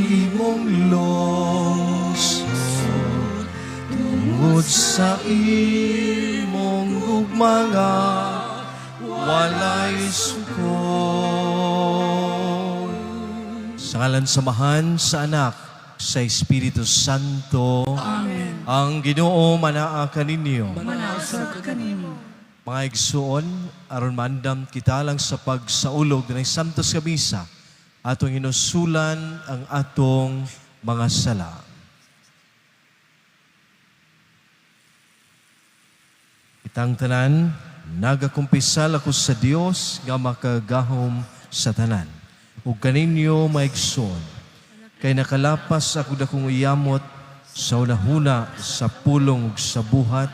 imong lungsod tungod sa imong gugma nga walay sukod. Sa ngalan sa Amahan, sa Anak, sa Espiritu Santo. Amen. Ang Ginoo manaa kaninyo. Manaa usab kanimo. Mga igsuon, aron maandam kita lang sa pagsaulog ng Santos nga Misa, atong hinusulan ang atong mga sala. Kitang tanan, nagakumpisal ako sa Dios nga makagahom sa tanan. Ug kaninyo maigsoon, kay nakalapas ako dakong iyamot sa unahuna, sa pulong ug sa buhat,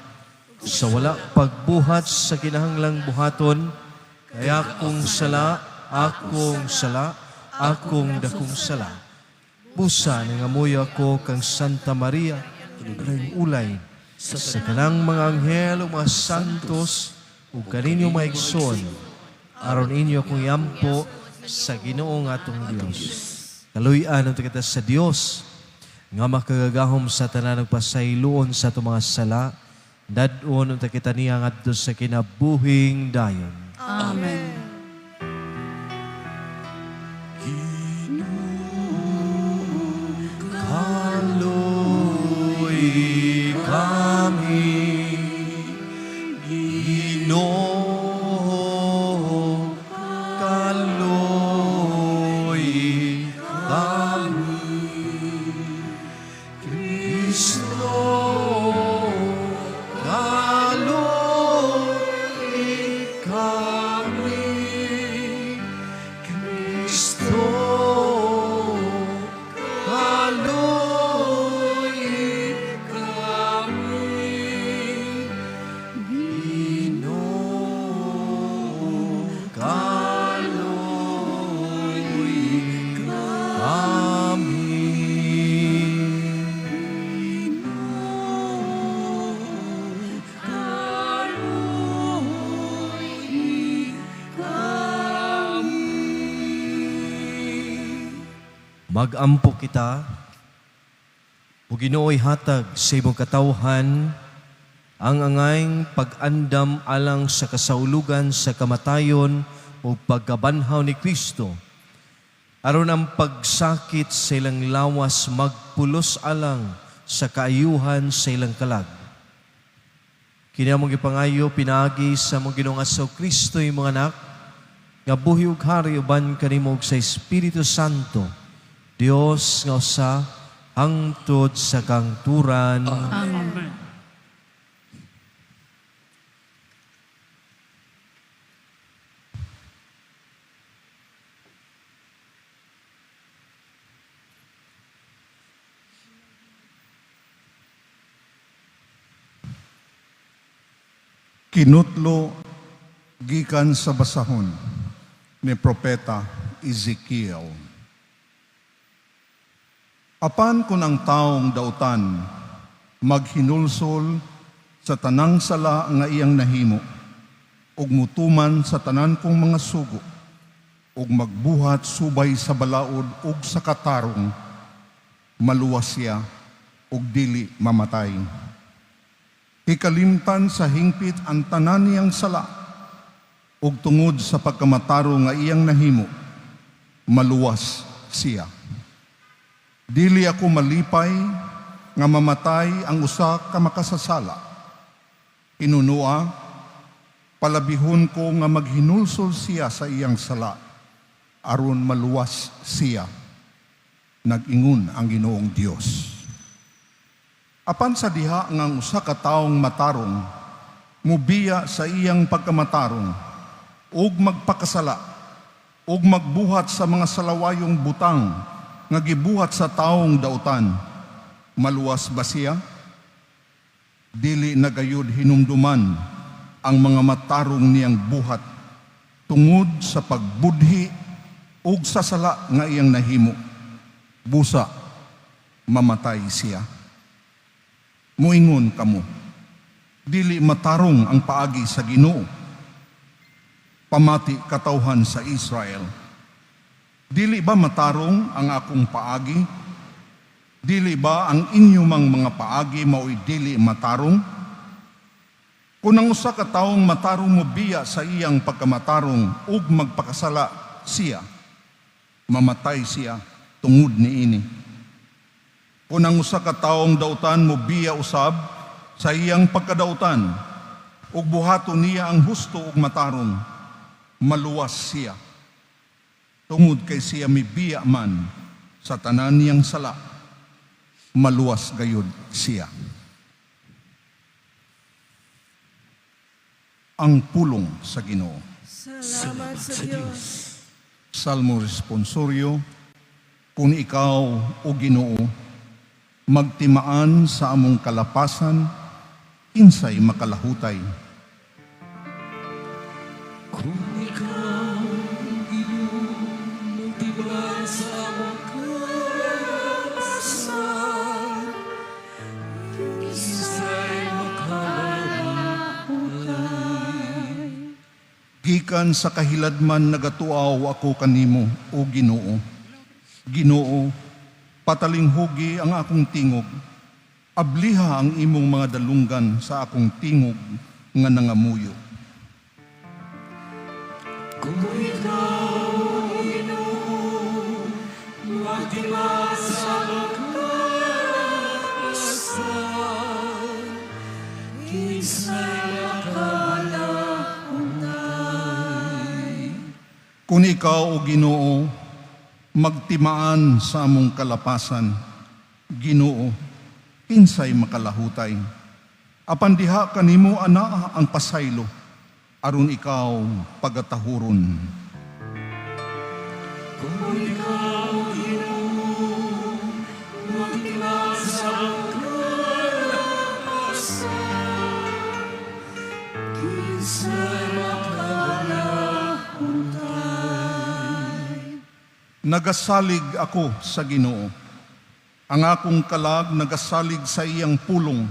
sa wala pagbuhat sa kinahanglang buhaton, kay akong sala, akong sala, akong dakong sala. Busa nangamuyo ako kang Santa Maria, ulay ulay, sa kanang mga anghel ug mga santos, ug kaninyo maigsoon, aron inyo akong iampo sa Ginoo nga atong Dios. Kaluy-an unta kita sa Dios nga makagagahom sa tanan ug pasayloon sa atong mga sala, dad-on unta kita niya ngadto sa kinabuhing dayon. Amen. Kaloy kami, Ginoo, kaloy kami. Kristo, kaloy kami. Kristo, kaloy kami. Ginoo, kaloy kami. Magampo kita, o Ginoo'y hatag sa imong katawhan ang angayng pag-andam alang sa kasaulugan sa kamatayon o pagkabanhaw ni Kristo. Aron ang pagsakit sa ilang lawas magpulos alang sa kaayuhan sa ilang kalag. Kini among gipangayo pinaagi sa among Ginoong Kristo imong anak, nga buhi ug hari uban kanimo ug sa Espiritu Santo, Dios nga usa hangtod sa kangturan. Amen. Kinutlo gikan sa basahon ni Propeta Ezekiel. Apan kun ang taong dautan maghinulsol sa tanang sala nga iyang nahimo ug mutuman sa tanan kong mga sugo ug magbuhat subay sa balaod ug sa katarong, maluwas siya ug dili mamatay. Hikalimtan sa hingpit ang tanan niyang sala ug tungod sa pagkamatarong nga iyang nahimo, maluwas siya. Dili ako malipay nga mamatay ang usa ka makasasala. Inunua, palabihon ko nga maghinulsol siya sa iyang sala, aron maluwas siya. Nag-ingon ang Ginoong Dios. Apan sa diha nga ang usa ka taong matarong mubiya sa iyang pagkamatarong ug magpakasala ug magbuhat sa mga salawayong butang nga gibuhat sa taong dautan, maluwas ba siya? Dili na gayud hinumduman ang mga matarong niyang buhat tungod sa pagbudhi ug sa sala nga iyang nahimo. Busa mamatay siya. Muingon kamo, dili matarong ang paagi sa Ginoo. Pamati katawhan sa Israel. Dili ba matarong ang akong paagi? Dili ba ang inyo mang mga paagi mao'y dili matarong? Kung ang usa ka taong matarong mobiya sa iyang pagkamatarong ug magpakasala siya, mamatay siya tungod niini. Kung ang usa ka taong dautan mobiya usab sa iyang pagkadautan ug buhaton niya ang husto ug matarong, maluwas siya. Tungod kay siya mibiya man sa tanan niyang sala, maluwas gayud siya. Ang pulong sa Ginoo. Salamat sa Diyos. Salmo responsorio, kung ikaw, o Ginoo, magtimaan sa among kalapasan, kinsay makalahutay. Kung ikaw, Ginoo, magtimaan sa among kalapasan, kinsay makalahutay. Gikan sa kahiladman nagatuaw ako kanimo, o Ginoo. Ginoo, patalinghugi ang akong tingog. Abliha ang imong mga dalunggan sa akong tingog nga nangamuyo. Kung ikaw, Ginoo, magtimaan sa among kalapasan, kinsay makalahutay. Kung ikaw, o Ginoo, magtimaan sa among kalapasan, Ginoo, kinsay makalahutay. Apan diha kanimo anaa ang pasaylo, aron ikaw pagatahuron. Kung ikaw, Ginoo, magtimaan sa among kalapasan, kinsay makalahutay. Nagasalig ako sa Ginoo. Ang akong kalag nagasalig sa iyang pulong.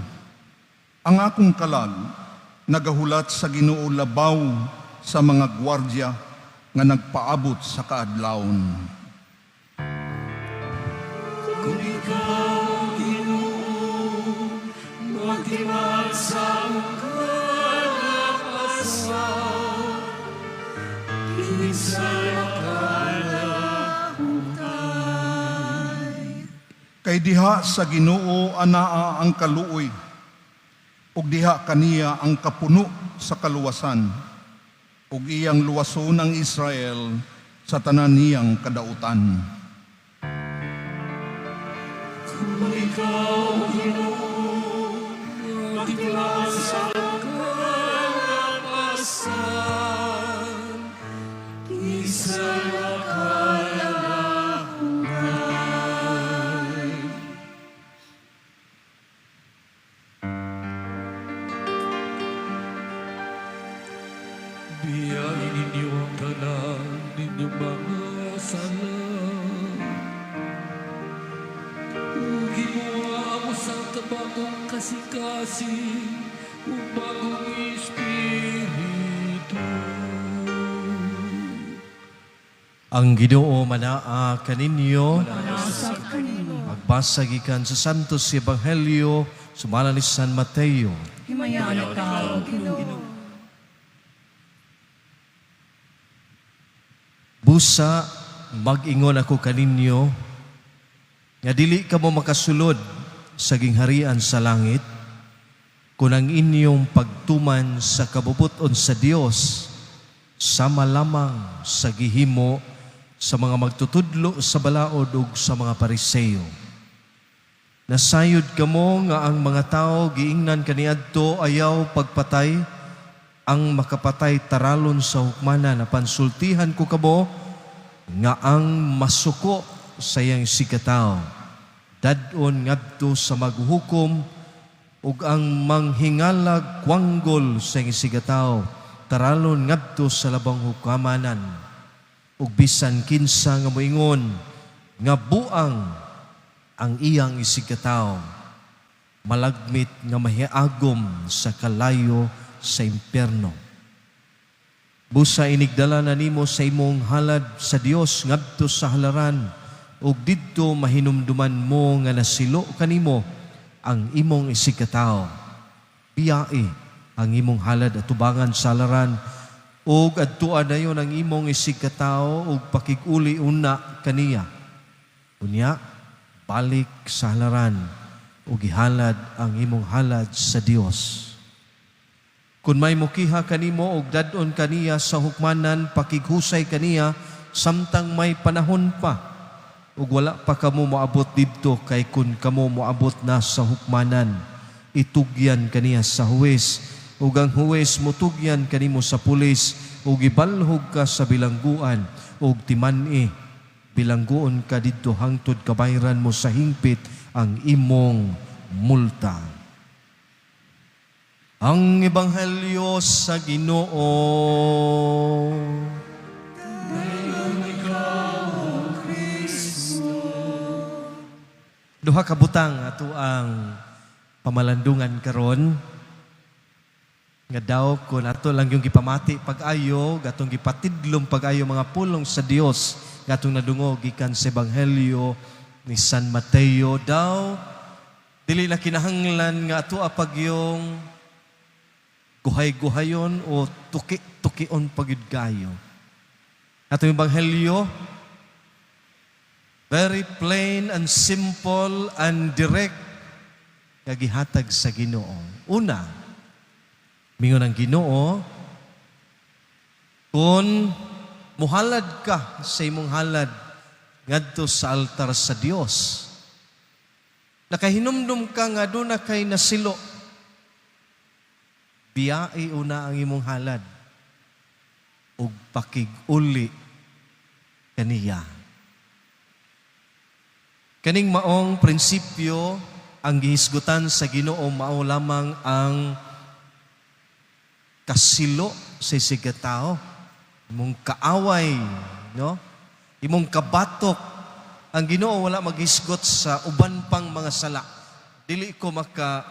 Ang akong kalag nagahulat sa Ginoo labaw sa mga gwardya nga nagpaabot sa kaadlawon. Kung ikaw, Ginoo, magtimaan sa among kalapasan, kinsay makalahutay. Kay diha sa Ginoo anaa ang kaluoy, ug diha kaniya ang kapuno sa kaluwasan, ug iyang luwason ang Israel sa tanan niyang kadautan. Kung ikaw, Ginoo, magtimaan sa among kalapasan, kinsay makalahutay. Biyain ninyo ang tanan ninyong mga sala. Ug himoa ang usa ka bagong kasing-kasing ug bagong espiritu. Ang Ginoo manaa kaninyo. Nasa kanimo. Pagbasa gikan sa Santos Ebanghelyo sumala ni San Mateo. Himayaan ka, O Ginoo. Busa mag-ingon ako kaninyo nga dili kamo makasulod sa gingharian sa langit kung ang inyong pagtuman sa kabubuton sa Dios sama lamang sa gihimo sa mga magtutudlo sa balaod ug sa mga Pariseo. Nasayod kamo nga ang mga tao giingnan kaniadto ayaw pagpatay, ang makapatay taralon sa hukmanan. Apan sultihan ko kamo nga ang masuko sa iyang sikataw dad-on ngadto sa maghukom, ug ang manghingalag kwanggol sa iyang isigataw taralon ngadto sa labang hukamanan. Ug bisan kinsa nga moingon nga buang ang iyang isigkatawo, malagmit nga mahiagom sa kalayo sa impyerno. Busa inigdala na nimo sa imong halad sa Dios ngadto sa halaran, Ug didto mahinumduman mo nga nasilo kanimo ang imong isigkatawo. Biyai ang imong halad atubangan sa halaran ug adtua dayon ang imong isigkatawo ug pakig-uli una kaniya. Unya, balik sa halaran ug ihalad ang imong halad sa Dios. Kung may mukiha kanimo og dad-on kaniya sa hukmanan, pakighusay kaniya samtang may panahon pa ug wala pa kamo moabot didto, kay kun kamo moabot na sa hukmanan, itugyan kaniya sa huwes ug ang huwes mutugyan kanimo sa pulis ug ibalhog ka sa bilangguan. Ug timan-i, bilangguon ka didto hangtod kabayran mo sa hingpit ang imong multa. Ang Ebanghelyo sa Ginoo. Duha ka butang ato ang pamalandungan karon nga daw kung ato lang yung gipamati pag-ayo, gatong gipatidlom pag-ayo mga pulong sa Dios gatong nadungog gikan sa Ebanghelyo ni San Mateo, daw dili na kinahanglan nga ato pag yung guhay-guhayon o tuki-tukion pagyud kayo. Atong Ebanghelyo, very plain and simple and direct nga gihatag sa Ginoo. Una, mingon ang Ginoo, kung muhalad ka sa imong halad ngadto sa altar sa Dios, nakahinumdum ka nga duna kay nasilo, biyai una ang imong halad ug pakig-uli kaniya. Kaning maong prinsipyo ang gihisgutan sa Ginoo, mao lamang ang kasilo sa isigkatawo, imong kaaway, no? Imong kabatok. Ang Ginoo wala maghisgot sa uban pang mga sala. Dili ko maka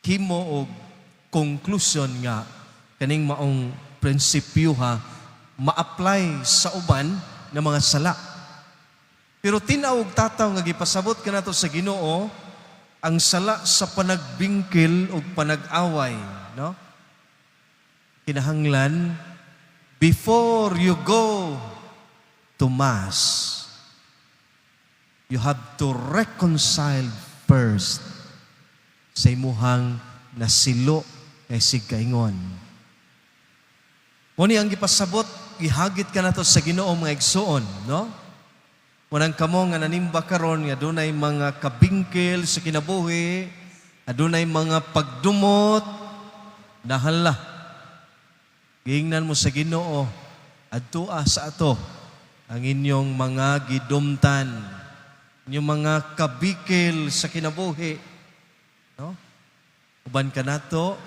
himo og conclusion nga kaning maong prinsipyo ha ma-apply sa uban nga mga sala. Pero tin-aw ug tataw nga gipasabot kanato sa Ginoo ang sala sa panagbingkil ug panag-away, no? Kinahanglan, before you go to Mass, you have to reconcile first sa imuhang nasilo kay sigkaingon. Mo ni ang gipasabot, gihagit kanato sa Ginoo, mga igsuon, no? Munang kamo nga nanimba karon nga dunay mga kabingkil sa kinabuhi, adunay mga pagdumot, nahala. Giingnan mo sa Ginoo, adtua sa ato ang inyong mga gidumtan, inyong mga kabikil sa kinabuhi. No? Uban kanato,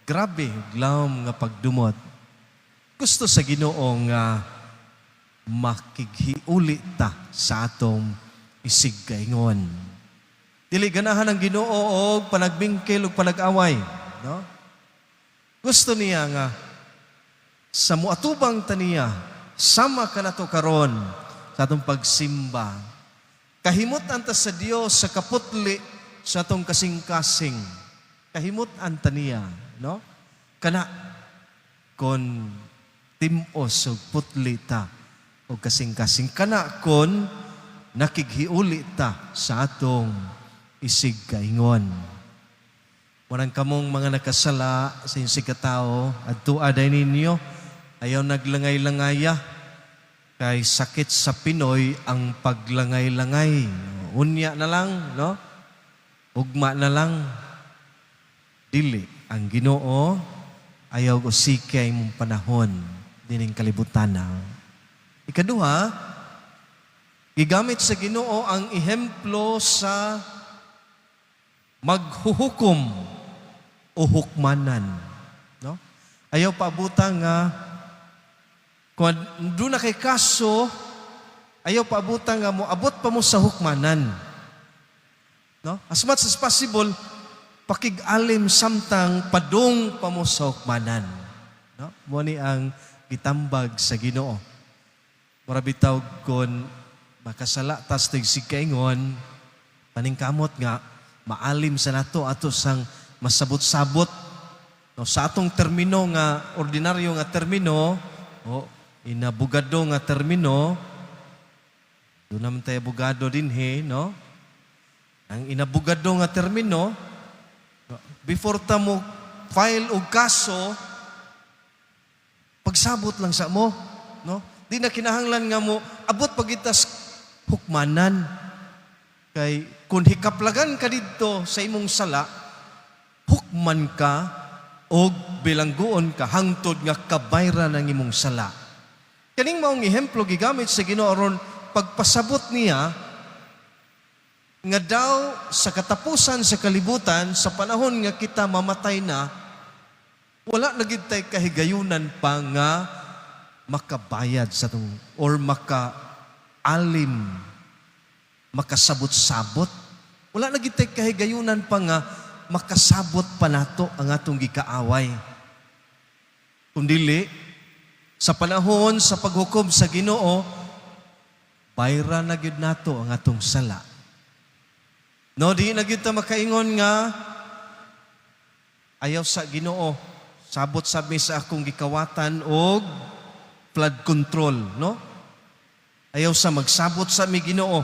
grabe, glawom nga pagdumot. Gusto sa Ginoo nga makighiuli ta sa atong isigkaingon. Dili ganahan ang Ginoo og panagbingkil ug panag-away, no? Gusto niya nga sa muatubang taniya, sama kanato karon sa atong pagsimba. Kahimut-an ta sa Dios sa kaputli sa atong kasing-kasing. Kahimut-an ta niya, no? Kana kon tim-os ug putli ta og kasing-kasing, kana kon nakighiuli ta sa atong isig kaingon. Walang kamong mga nakasala sa inyong sigkatao, adtua day ninyo, ayaw naglangay-langaya, kay sakit sa Pinoy ang paglangay-langay. Unya na lang, no? Ugma na lang. Dili, ang Ginoo ayaw usike imong panahon dining kalibutan na. Ikaduha, gigamit sa Ginoo ang ehemplo sa maghuhukom o hukmanan. No? Ayaw paabutan nga kung duna kay kaso, ayaw paabutan nga mo abot pa mo sa hukmanan. No? As much as possible, pakig-alim samtang padung pa mo sa hukmanan. No? Mo ni ang gitambag sa Ginoo. Mura bitaw kon Makasala tas tigsigkaingon, paningkamot nga maalim sa nato ato sang masabot-sabot, no, sa atong termino nga ordinaryo nga termino o inabugado nga termino. Doon naman tayo abogado dinhi, no? Ang inabugado nga termino, before ta mo file og kaso, pagsabot lang sa mo, no? Di na kinahanglan nga mo abot pagitas hukmanan. Kay kung hikaplagan ka didto sa imong sala, hukman ka og bilangguon ka hangtod nga kabayran ang imong sala. Kaning maong ehemplo gigamit sa Ginoo aron pagpasabot niya nga daw sa katapusan sa kalibutan, sa panahon nga kita mamatay na, wala na gid tay kahigayunan pa nga makabayad sa tong or makaalim, makasabot-sabot. Wala na gid tay kahigayunan pa nga makasabot pa nato ang atong gikaaway. Kung dili, sa panahon sa paghukom sa Ginoo, bayra na gyud nato ang atong sala. No, di na gyud ta makaingon nga ayaw sa Ginoo, sabot sabi sa akong gikawatan og flood control, no? Ayaw sa magsabot sa mi Ginoo.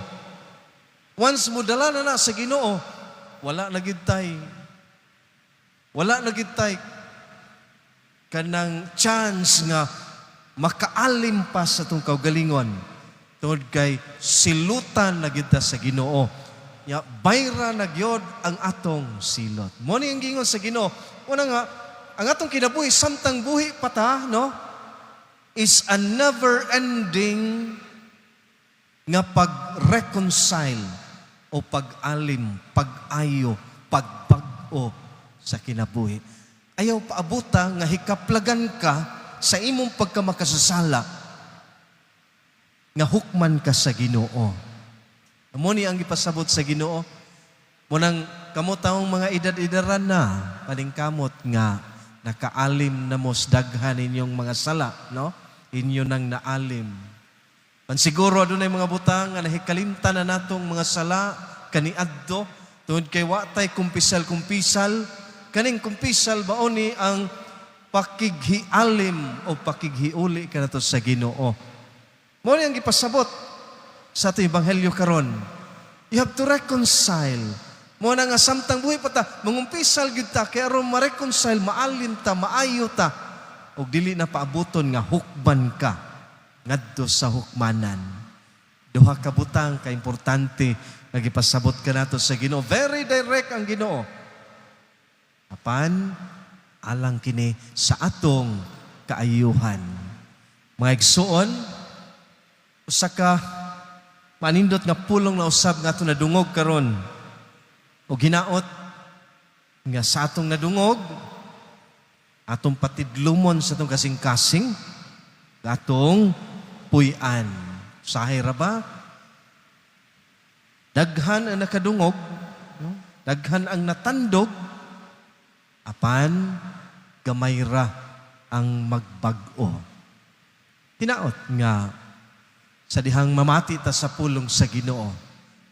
Once mo dala na na sa Ginoo, wala na gyud tay. Wala na gyud tay kanang chance nga makaalim pa sa atong kaugalingon tungod kay silutan na gyud ta sa Ginoo. Ya bayra na gyud ang atong silot. Mo ni ang giingon sa Ginoo. Una nga ang atong kinabuhi samtang buhi pa ta, no, is a never-ending nga pag-reconcile o pag-alim, pag-ayo, pagbag-o sa kinabuhi. Ayaw paabuta nga hikaplagan ka sa imong pagkamakasasala nga hukman ka sa Ginoo. Mo ni ang gipasabot sa Ginoo. Munang kamo taong mga edad-edaran na, paningkamot nga nakaalim na mo sa daghan inyong mga sala, no? Inyo nang naalim. Pansiguro adunay mga butang nga nahikalimtan na natong mga sala kaniadto tungod kay wa tay kumpisal-kumpisal. Kaning kumpisal mao ni ang pakighialim o pakighiuli kanato sa Ginoo. Mo ni ang gipasabot sa atong ebanghelyo karon. You have to reconcile. Mo na nga samtang buhi pa ta, mangumpisal gyud ta kay aron ma-reconcile, maalim ta, maayo ta, ug dili na paabuton nga hukman ka ngadto sa hukmanan. Duha ka butang ka importante nga gipasabot kanato sa Ginoo. Very direct ang Ginoo. Apan alang kini sa atong kaayuhan. Mga igsuon, usa ka manindot nga pulong na usab nga atong nadungog karon o ginaot nga sa atong nadungog, atong patidlumon sa atong kasing-kasing, atong puy-an. Sahay ra ba? Daghan ang nakadungog, no? Daghan ang natandog, apan gamay ra ang magbag-o. Hinaot nga sa dihang mamati ta sa pulong sa Ginoo,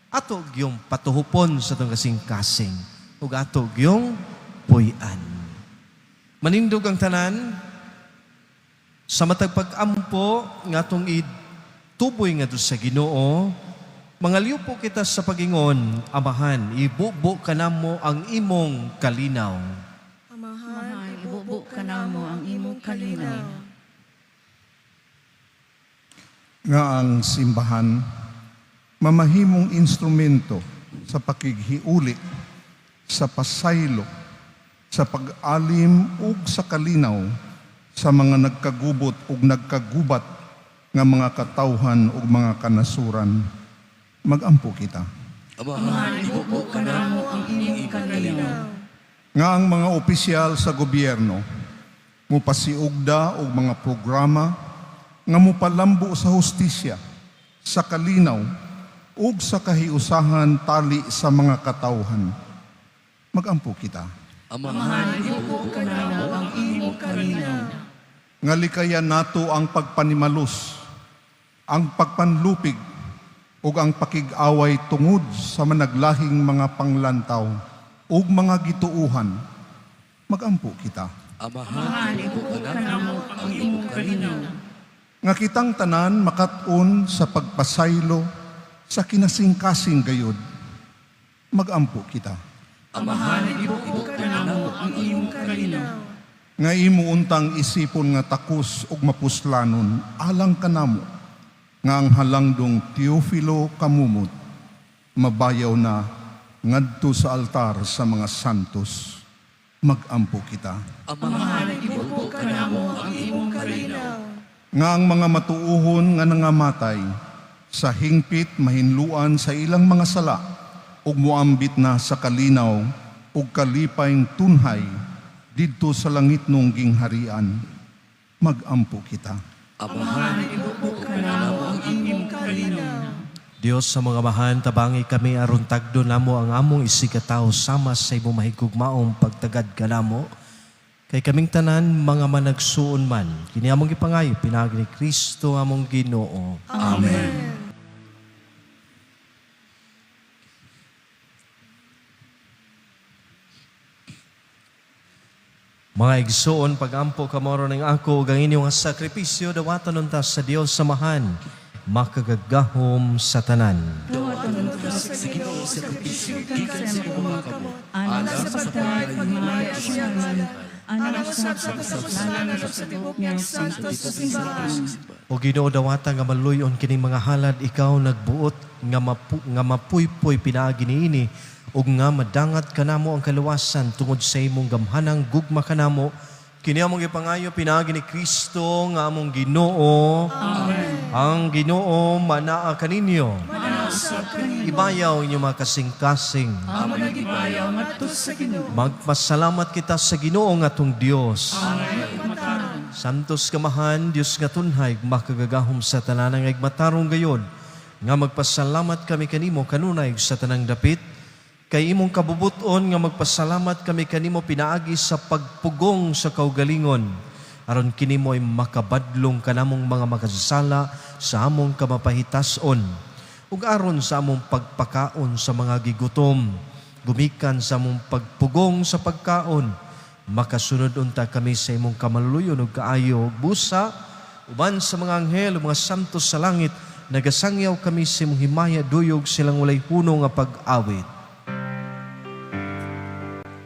ato gyung patuhupon sa atong kasing-kasing ug ato gyung puy-an. Manindog ang tanan sa matag pag-ampo nga atong ituboy ngadto sa Ginoo. Mangalyo po kita sa pagingon, "Amahan, ibubo kanamo ang imong kalinaw." Amahan, Amahan, ibubo kanamo ang imong kalinaw. Nga ang simbahan mamahimong instrumento sa pakighiuli, sa pasaylo, sa pag-alim ug sa kalinaw sa mga nagkagubot ug nagkagubat nga mga katawhan ug mga kanasuran. Magampo kita. Amahan, Ibubo kanamo ang imong kalinaw. Nga ang mga opisyal sa gobyerno mupasiugda og mga programa nga mupalambo sa hustisya, sa kalinaw ug sa kahiusahan tali sa mga katawhan. Magampo kita. Amahan, Ibubo kanamo ang imong kalinaw. Nga likayan nato ang pagpanimalus, ang pagpanlupig, ug ang pakig-away tungod sa managlahing mga panglantaw ug mga gituuhan, magampo kita. Amahan, ibuo ka namo ang imong kalinaw. Nga kitang tanan makat-on sa pagpasaylo sa kinasingkasing gayod, magampo kita. Amahan, ibuo ka namo ang imong kalinaw. Nga imo untang isipon nga takos ug mapuslanon alang kanamo nga ang halangdong Teofilo Camumot mabayaw na ngadto sa altar sa mga santos, magampo kita. Amahan, ibuo ka namo ang imong kalinaw. Nga ang mga matuuhon nga nangamatay sa hingpit mahinluan sa ilang mga sala ug moambit na sa kalinaw ug kalipayng tunhay didto sa langitnong gingharian, magampo kita. Amahan, ibuo ka namo ang imong kalinaw. Dios sa mga amahan, tabangi kami aron tagdo namo ang among isigataw sama sa imong mahigugmaong pagtagad kanamo. Kay kaming tanan mga managsuon man, kini among gipangayo pinaagi ni Kristo among Ginoo. Amen. Mga igsoon, pagampo kamoro ng ako ug ang inyong sakripisyo dawaton unta sa Dios samahan makagagahom sa tanan. Dawaton unta Sa Ginoo sakripisyo gikan sa imong mga kamot. alang sa pagdahil sa iyang ngalan, alang sa pagkakapuslanan sa tibok niyang santos sa simbahan. O Ginoo, dawata nga maluyon kining mga halad, ikaw nagbuot nga nga mapuypoy pinaagi niini ug nga madangat kanamo ang kaluwasan tungod sa imong gamhanang gugma kanamo. Kini among gipangayo pinaagi ni Kristo nga among Ginoo. Amen. Ang Ginoo manaa kaninyo. Ibayaw inyong mga kasing-kasing. Amo nagibayaw ngadto sa Ginoo. Magpasalamat kita sa Ginoo nga atong Dios. Santos Kamahan, Dios nga tunhay, makagagahom sa tanan nga matarong gayon, nga magpasalamat kami kanimo kanunay sa tanang dapit, kay imong kabubuton nga magpasalamat kami kanimo pinaagi sa pagpugong sa kaugalingon, aron kini mo ay makabadlong kanamong mga makasasala sa among kamapahitason, ug aron sa among pagpakaon sa mga gigutom, gumikan sa among pagpugong sa pagkaon, makasunod unta kami sa imong kamaluyon ug kaayo busa uban sa mga anghel ug mga santos sa langit, nagasangyaw kami sa imong himaya duyog silang walay huno nga pag-awit.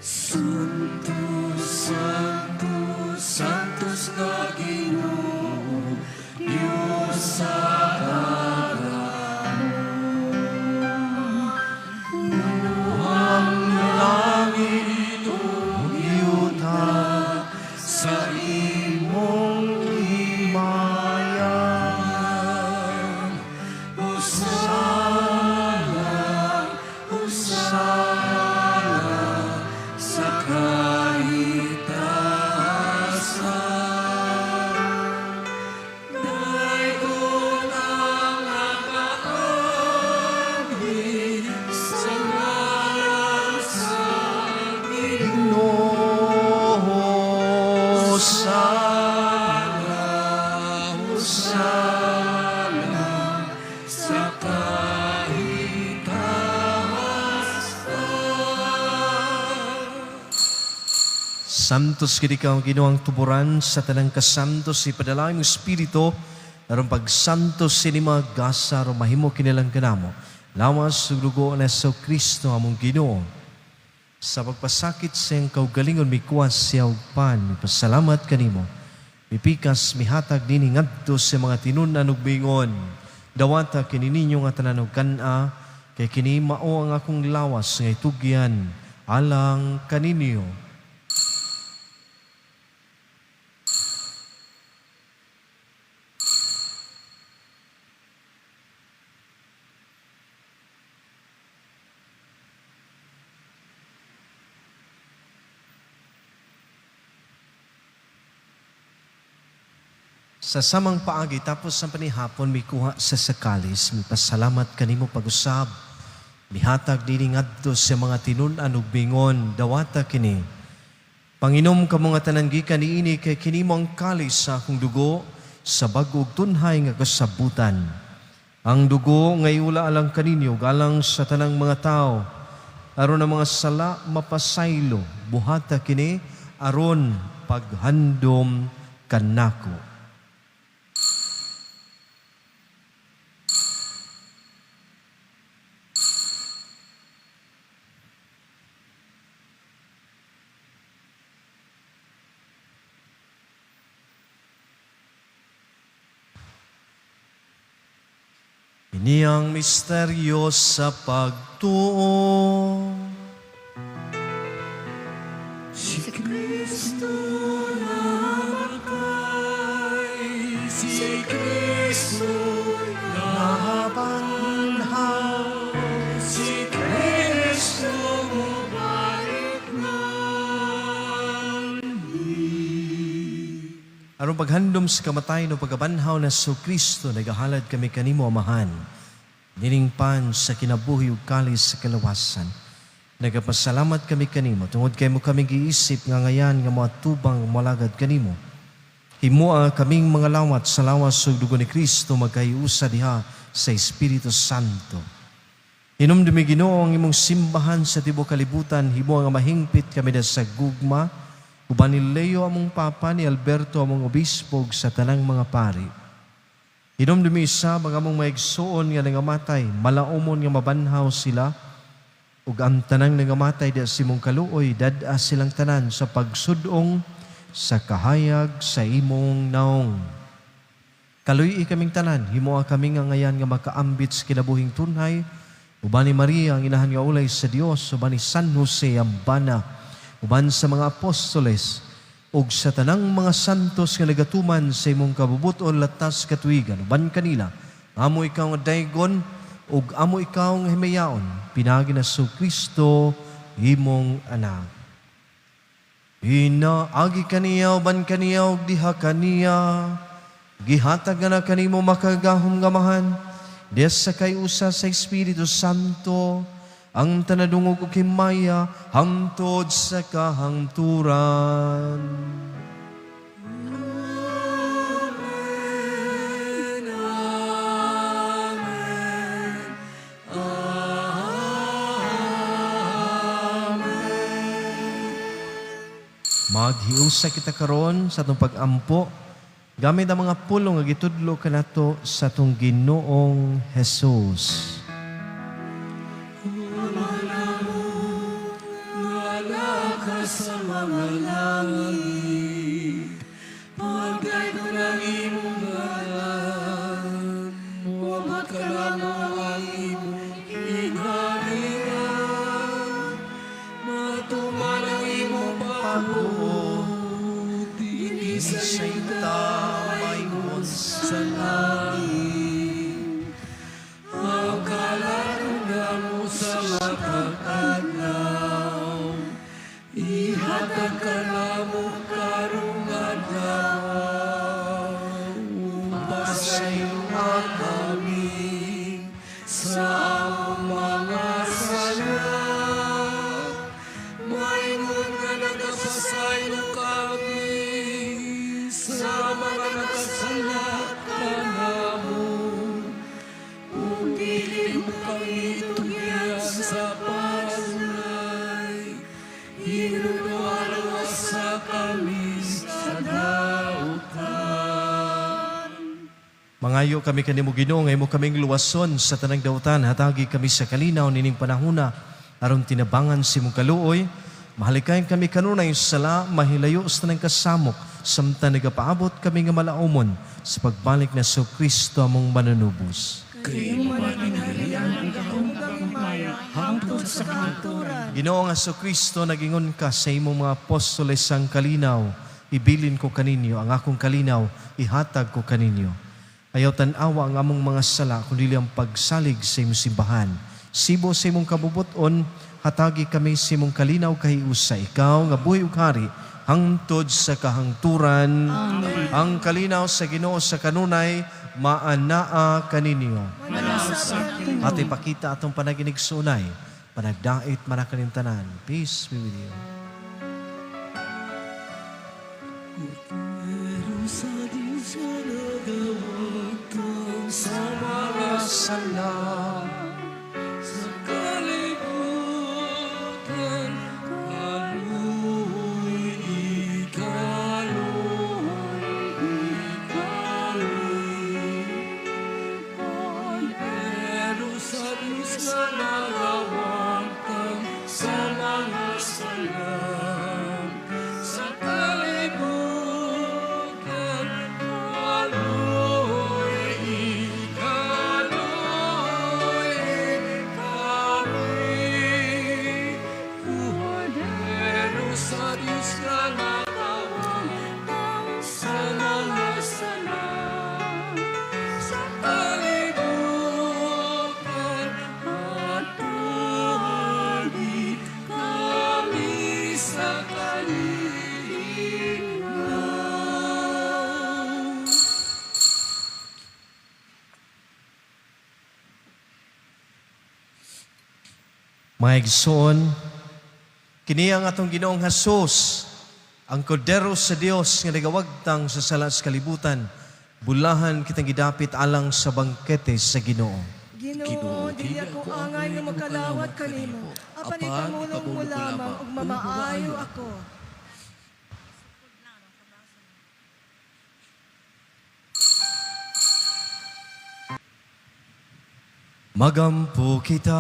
Santo, Santo, Santos nga Ginoo, Dios sa kagamo. Puno ang langit ug yuta sa imong himaya. Hosana, Hosana sa kahitasan. Daygon ang nakaanhi sa ngalan sa Ginoo, Hosana, Hosana sa kahitasan. Santos gid ikaw Ginoo ang tuburan sa tanang kasantos, ipadala imong espiritu aron pagsantos sini mga gasa aron mahimo kinilang kanamo. Lawas ug dugo ni Hesus Kristo among Ginoo. Sa pagpasakit sa iyang kaugalingon mikuha siya og pan, mipasalamat kanimo. Mipikas mihatag nini ngadto sa mga tinun-an ug miingon, dawata kini ninyo nga tanan og kan-a, kay kini mao ang akong lawas nga itugyan alang kaninyo. Sa samang paagi tapos sa panihapon mikuha sa sakalis, mipasalamat kanimo pag-usab. Mihatag nini ngadto sa mga tinun-an ug bingon, dawata kini. Panginom kamo nga tanan gikan niini kay kini mo ang kalis sa akong dugo sa bag-o ug tunhay nga kasabutan. Ang dugo nga iula alang kaninyo, galang sa tanang mga tao, aron ang mga sala mapasaylo, buhata kini aron paghandom kanako. Ini ang misteryo sa pagtuo. Si Kristo namatay, si Kristo nabanhaw, si Kristo mubalik na. Aron paghandom sa kamatayon o pagkabanhaw na sa Kristo, nagahalad kami kanimo, Amahan. Nilingpan sa kinabuhi ug kalis sa kalawasan. Nagapasalamat kami kanimo tungod kay mo kami giisip nga ngayan nga moatubang molagad kanimo. Himoa kaming mga lawat sa lawas ug dugo ni Kristo magkahiusa diha sa Espiritu Santo. Hinumdumi Ginoo ang imong simbahan sa tibuok kalibutan, himo nga mahingpit kami na sa gugma, uban ni Leo among Papa, ni Alberto among obispo ug sa tanang mga pari. Hinumdumi sa mga among maigsuon nga nangamatay, malaumon nga mabanhaw sila, ug ang tanang nangamatay di sa imong kaluoy, dad-a silang tanan sa pagsudong sa kahayag sa imong naong. Kaluy kaming tanan, himoa kami nga ngayan nga makaambit sa kinabuhing tunhay, uban ni Maria ang inahan nga ulay sa Dios, uban ni San Jose ang bana, uban sa mga apostoles, ug sa tanang mga santos nga nagatuman sa imong kabubuton latas katuigan, uban kanila, amo ikaw nga daygon, ug amo ikaw nga himayaon, pinaagi na sa Kristo imong anak. Inaagi kaniya, uban kaniya, ug diha kaniya, gihatag na kanimo makagahom gamahan, diya sa kayusa sa Espiritu Santo, ang tanadungog ug himaya, hangtod sa kahangturan. Maghiusa kita karon sa atong pag-ampo gamit ang mga pulong nga gitudlo kanato sa atong Ginoong Hesus. Nga sa mga langit, pagdaygon ang imong ngalan, muabot ka namo ang imong ginharingan, matuman ang imong pagbuot, dinhi sa yuta maingon sa langit. Ang kalan namo sa matag adlaw, ihatag ka namo karong adlaw, upasayloa kami sa among mga sala. Maingon nga nagapasaylo kami sa mga nakasala kanamo. Ug dili mo kami tugyan sa pasulay, hinulwa sa kami sa dautan. Mangayo kami kanimo Ginoo nga imo kaming luwason sa tanang dautan, hatagi kami sa kalinaw nining panahuna aron tinabangan sa imong kaluoy. Mahalikayan kami kanunay sala, mahilayo sa tanang kasamok samtang nagapaabot kami nga malaumon sa pagbalik na sa Kristo among mananubos. Kay imo man ang gingharian ang gahom ug ang himaya hangtod sa kahangturan. Ginoo nga Kristo, nagingon ka sa imong mga apostoles ang kalinaw, ibilin ko kaninyo ang akong kalinaw, ihatag ko kaninyo. Ayaw tan-awa ang among mga sala, kundi ang pagsalig sa imong simbahan. Sibo sa imong kabubuton, hatagi kami sa imong kalinaw kahiusa. Ikaw nga buhi ug hari, hangtod sa kahangturan. Amen. Ang kalinaw sa Ginoo sa kanunay, maanaa kaninyo. At ipakita atong panaginig sunay, panagdait manakanintanan. Peace be with you. Pero sa Diyos nga nagawagtang sa mga Nagawangtang sa mga sala sa kalibutan. Kaluoy, kaluoy kami. Kordero sa Diyos nga nagawangtang sa mga sala sa kalibutan, atubagi kami sa kalinaw. Mga igsoon, kini ang atong Ginoong Hesus, ang Kordero sa Dios nga nagawagtang sa sala sa kalibutan. Bulahan kitang gidapit alang sa bangkete sa Ginoo. Ginoo, dili ako angay nga makalawat kanimo. Apan ipamulong mo lamang ug mamaayo ako. Magampo kita.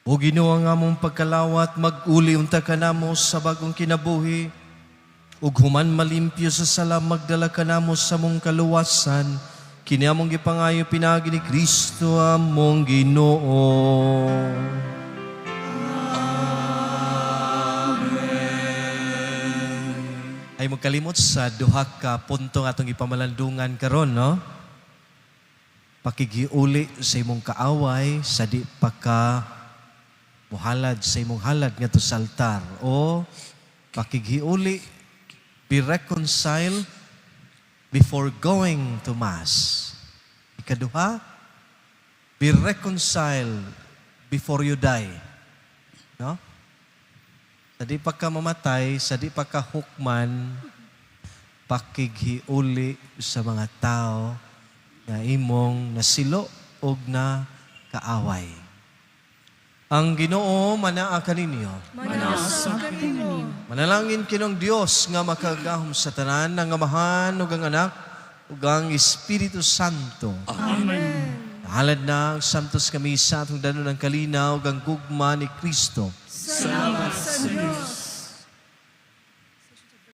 O Ginoo, ang among pagkalawat, mag-uli unta kanamo sa bagong kinabuhi. Ug human malimpyo sa sala, magdala kanamo sa among kaluwasan. Kini among gipangayo pinaagi ni Kristo among Ginoo. Ay magkalimot sa duha ka punto nga atong ipamalandungan karon, no? Pakigiuli sa imong kaaway sa di pa ka muhalad sa imong halad ngadto sa altar, o pakighiuli, be reconciled before going to Mass. Ikaduha, be reconciled before you die. No? Sa di pa ka mamatay, sa di pa ka hukman, pakighiuli sa mga tao nga imong nasilo og na kaaway. Ang Ginoo manaa kaninyo. Manaa sab kanimo. Manalangin kinong Dios nga makagagahom sa tanan, ang Amahan ug ang Anak ug ang Espiritu Santo. Amen. Halad na ang Santos nga Misa atong danon ang kalinaw ug ang gugma ni Kristo. Salamat sa Dios.